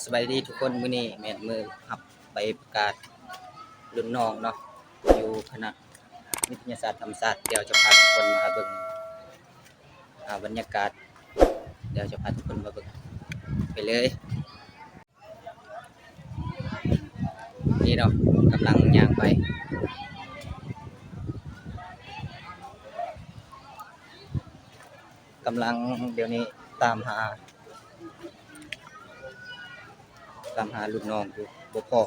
ສະບາຍດີທຸກຄົນ, ມື້ນີ້ແມ່ນມື້ຮັບໃບປະກາດລຸ້ນນ້ອງເນາະ ຢູ່ຄະນະວິທະຍາສາດທຳມະຊາດ. ດຽວຈະພາທຸກຄົນມາເບິ່ງ ອ່າ ບັນຍາກາດ, ດຽວຈະພາທຸກຄົນມາເບິ່ງໄປເລີຍ. ນີ້ເນາະ ກຳລັງຍ່າງໄປ ກຳລັງ ດຽວນີ້ຕາມຫາ ຕາມຫາລຸ້ນນ້ອງຢູ່ ບໍ່ພໍ.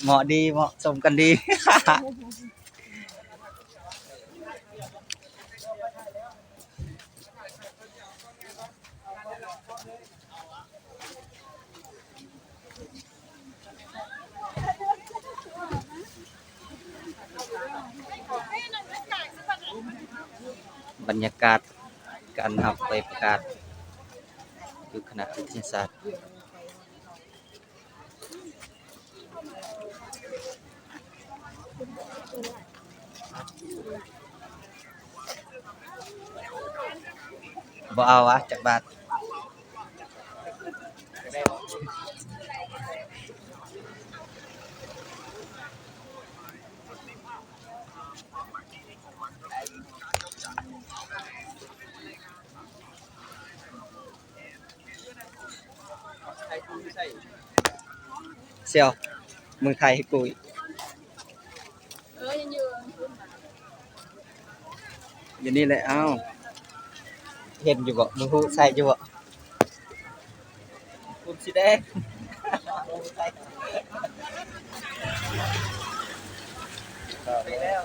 ເໝາະດີ ເໝາະສົມກັນດີ. ບັນຍາກາດການຮັບໃບປະກາດຢູ່ຄະນະວິທະຍາສາດ. ບໍ່ເອົາຫວາ ຈັກບາດ. ສ່ຽວ ມຶງຖ່າຍໃຫ້ກູອີກ. ຢູ່ນີ້ແຫຼະ. ອ້າວ ເຫັນຢູ່ບໍ່? ມຶງຮູ້ໃສ່ຢູ່ບໍ່? ກຸ່ມສີແດງ ໄປແລ້ວ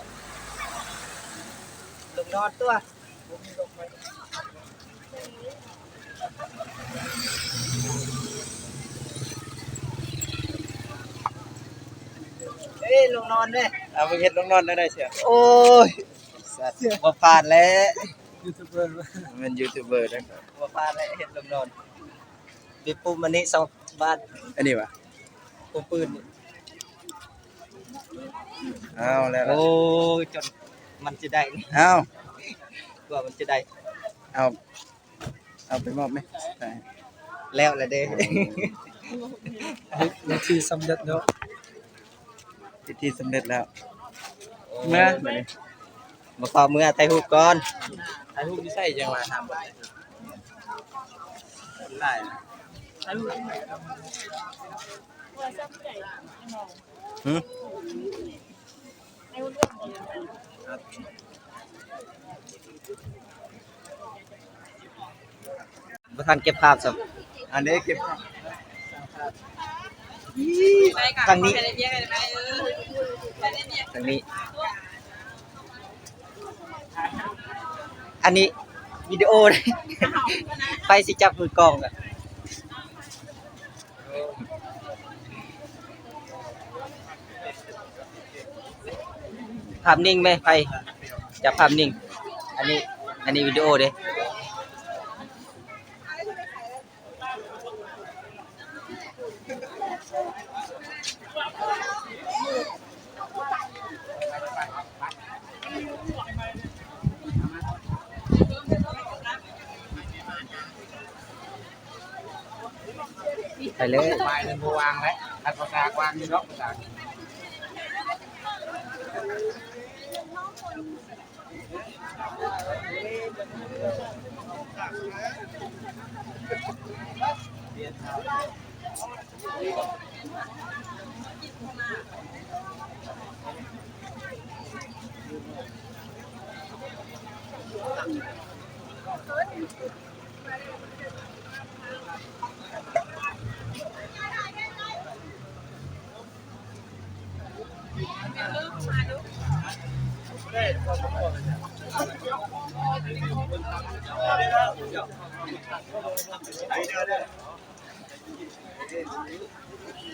ລົງນອນຕົວະ. ເອີ ລົງນອນເດ້. ເອົາ ມຶງເຮັດລົງນອນແນວໃດເສຍ? ໂອ້ຍ ສັດ ບໍ່ຜ່ານແລ້ວ. ຢູທູບເບີ ແມ່ນຢູທູບເບີເດ້. ບໍ່ຜ່ານແລ້ວ ເຮັດລົງນອນ. ບິບປຸ່ມອັນນີ້ສອງບາດ. ອັນນີ້ຫວາ? ປຸ້ມປືນ. ເອົາແລ້ວ. ໂອ້ຍ ຈົນມັນຊິໄດ້. ເອົາ ກວ່າມັນຊິໄດ້. ເອົາ ເອົາໄປມອບແມະ. ແລ້ວລະເດ້. ວິ ວິທີສຳເລັດແລ້ວ. ພິທີສຳເລັດແລ້ວ. ເມືອ ບາດນີ້ ບໍ່ເຂົ້າເມືອ ຖ່າຍຮູບກ່ອນ. ຖ່າຍຮູບຢູ່ໃສ? ຈັ່ງວ່າຫາບໍ່ໄດ້ ຫຼາຍ. ຫື? ບໍ່ທັນເກັບພາບຊ້ຳ. ອັນນີ້ເກັບພາບ ທາງນີ້ ທາງນີ້. ອັນນີ້ວິດີໂອ ໃຜຊິຈັບມືກ້ອງ. ພາບນິ່ງແມະ ໃຜຈັບພາບນິ່ງ. ອັນນີ້ ອັນນີ້ວິດີໂອເດ້. ໄປເລີຍ. ປາຍໜຶ່ງບໍ່ວາງແລ້ວ ຄັນປະສາກວາງຢູ່ດອກປະສາກ.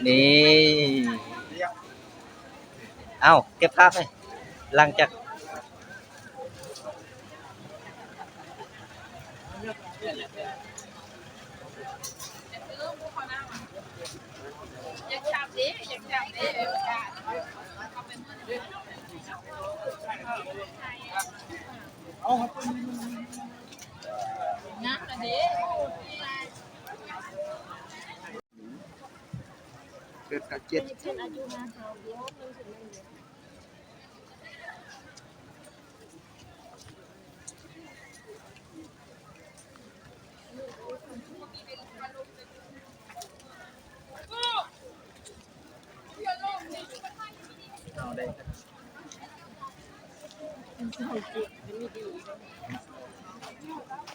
ນີ້ ເອົ້າ ເກັບພາບໃຫ້ ຫຼັງຈາກ ເກີດເກົ້າເຈັດ.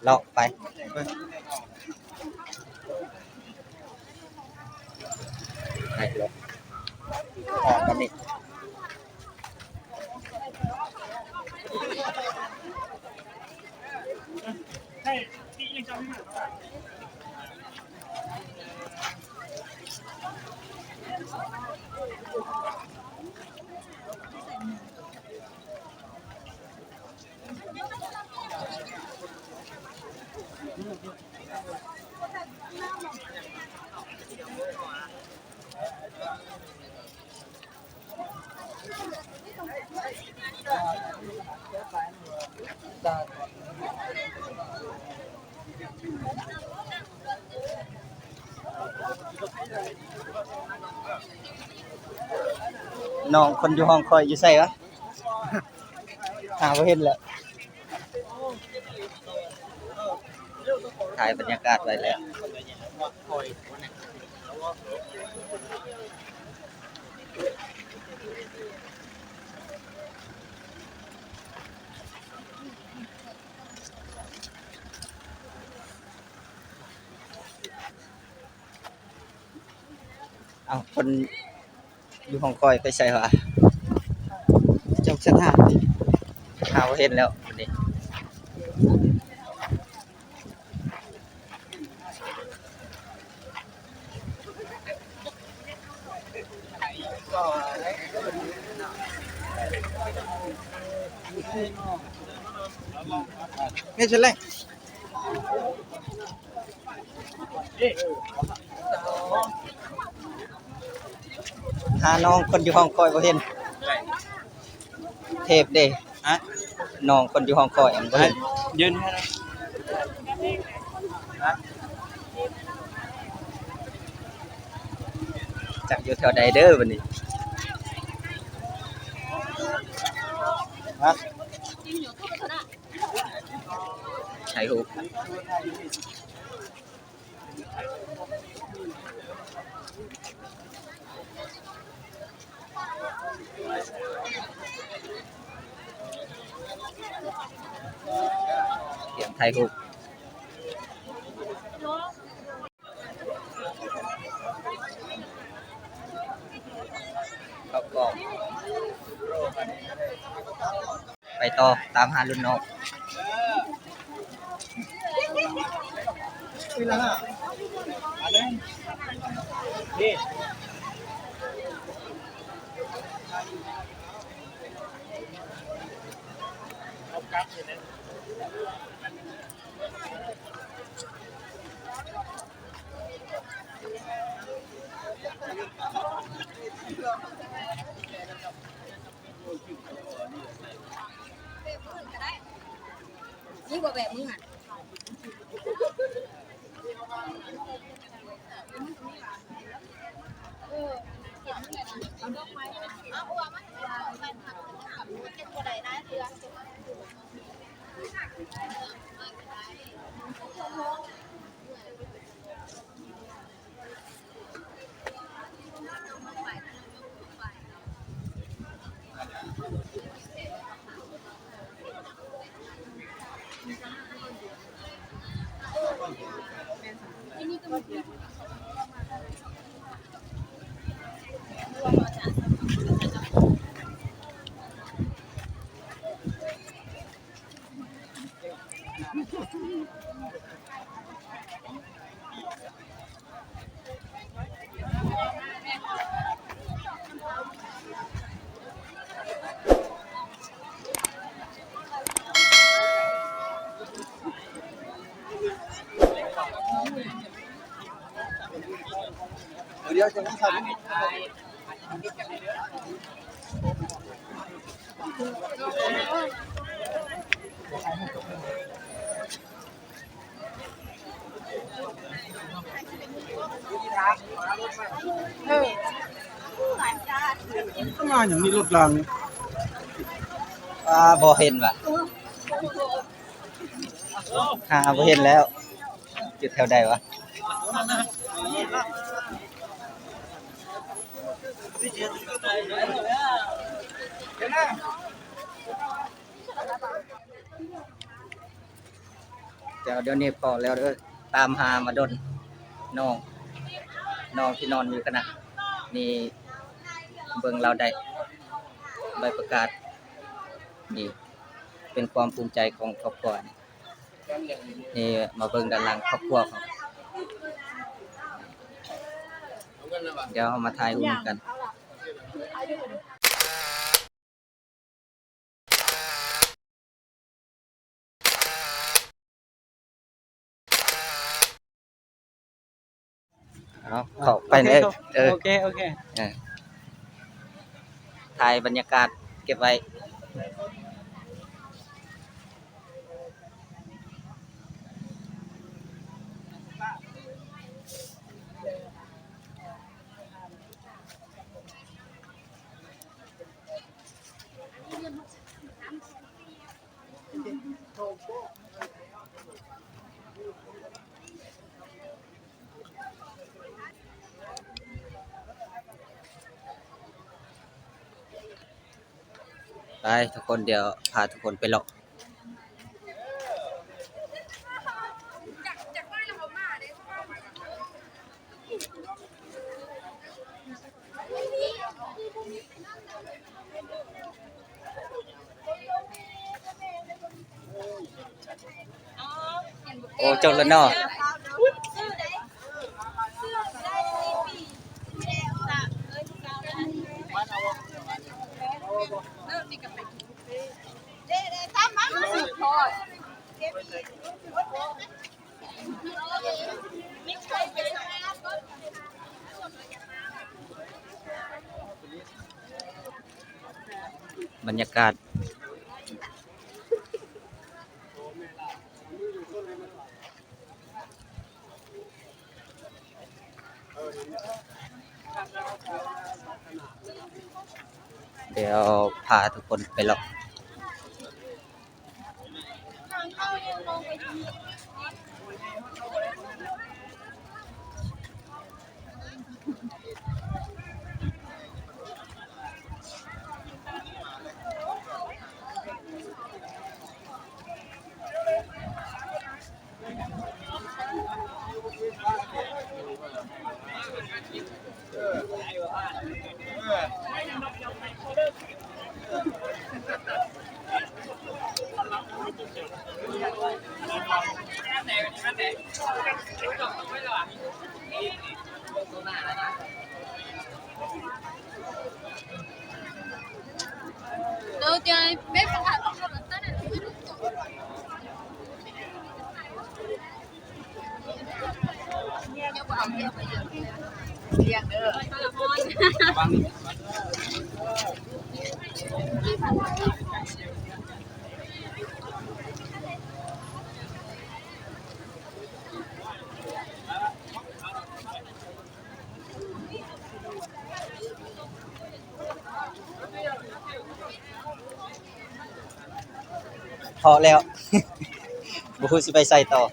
ເລາະໄປ ໄປເລາະ ອອກມານີ້. ນ້ອງຄົນຢູ່ຫ້ອງຂ້ອຍຢູ່ໃສວະ? ຫາບໍ່ເຫັນແລ້ວ. ຖ່າຍບັນຍາກາດໄວ້ແລ້ວ. ເອົາ ຄົນຢູ່ຫ້ອງຂ້ອຍໄປໃສວະ? ຈັກສະຖານ ຫາບໍ່ເຫັນແລ້ວບັດນີ້. ເຮັດຈັ່ງໃດ? ຫານ້ອງຄົນຢູ່ຫ້ອງຂ້ອຍບໍ່ເຫັນ. ເທບເດ້. ຮະ? ນ້ອງຄົນຢູ່ຫ້ອງຂ້ອຍຫັ້ນບໍ່ເຫັນ. ຢືນໃຫ້ນະ. ຈັກຢູ່ແຖວໃດເດີບັດນີ້. ຮະ? ຖ່າຍຮູບ. ກຽມຖ່າຍຮູບ. ເຂົ້າກ້ອງ. ໄປຕໍ່ຕາມຫາລຸ້ນນ້ອງ. Murió hace mucho. ເອີ ມາຫຍັງມີລົດລາງນີ້? ອ່າ ບໍ່ເຫັນວ່າ ຫາບໍ່ເຫັນແລ້ວ. ຈຸດແຖວໃດວະ? ແຕ່ດຽວນີ້ພໍແລ້ວເດີ ຕາມຫາມາດົນ ນ້ອງ ນ້ອງທີ່ນອນຢູ່ຄະນະນີ້ ເບິ່ງລາວໄດ້ໃບປະກາດນີ້ ເປັນຄວາມພູມໃຈຂອງຄອບຄົວນີ້. ນີ້ມາເບິ່ງດ້ານຫຼັງຄອບຄົວເຂົາ ດຽວເຮົາມາຖ່າຍຮູບນຳກັນ. ເອົາ ເຂົ້າໄປເລີຍ. ໂອເຄ ເອີ ໂອເຄ ເອີ ຖ່າຍບັນຍາກາດເກັບໄວ້. ໄປທຸກຄົນ ດຽວພາທຸກຄົນໄປເລາະ. ໂອ້ ຈົບແລ້ວເນາະ. ບັນຍາກາດ ດຽວພາທຸກຄົນໄປເລາະ. ພໍແລ້ວ ບໍ່ຮູ້ຊິໄປໃສຕໍ່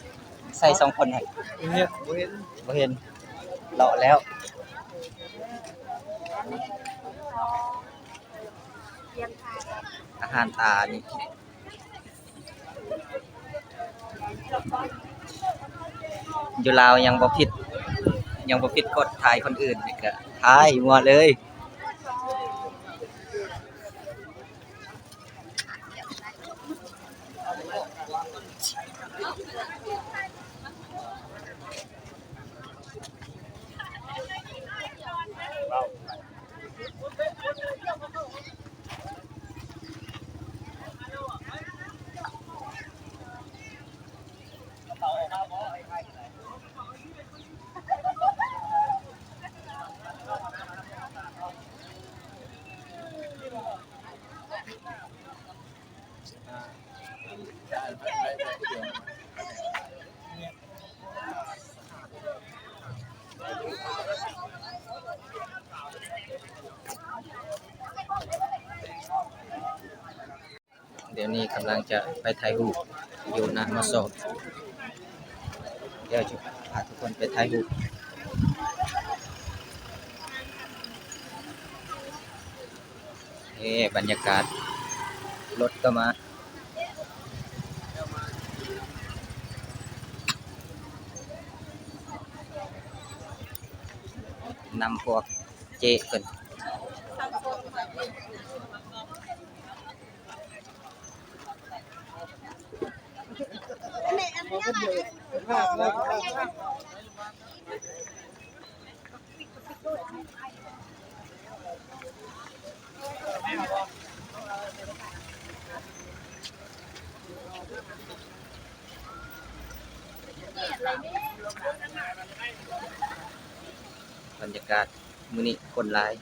ໃສ່ສອງຄົນຫັ້ນ ບໍ່ເຫັນ ບໍ່ເຫັນ ບໍ່ເຫັນ ເລາະແລ້ວ ອາຫານຕານີ້. ຢູ່ລາວຍັງບໍ່ຜິດ ຍັງບໍ່ຜິດກົດຖ່າຍຄົນອື່ນ ນີ້ກະຖ່າຍໝົດເລີຍ. ເ ດຽວນີ້ກຳລັງຈະໄປຖ່າຍຮູບຢູ່ໜ້າມຊ. ດຽວຈະພາທຸກຄົນໄປຖ່າຍຮູບ. ເອີ ບັນຍາກາດ ລົດກໍມາ ນຳພວກເຈ້ເພິ່ນ. ບັນຍາກາດມື້ນີ້ຄົນຫຼາຍ.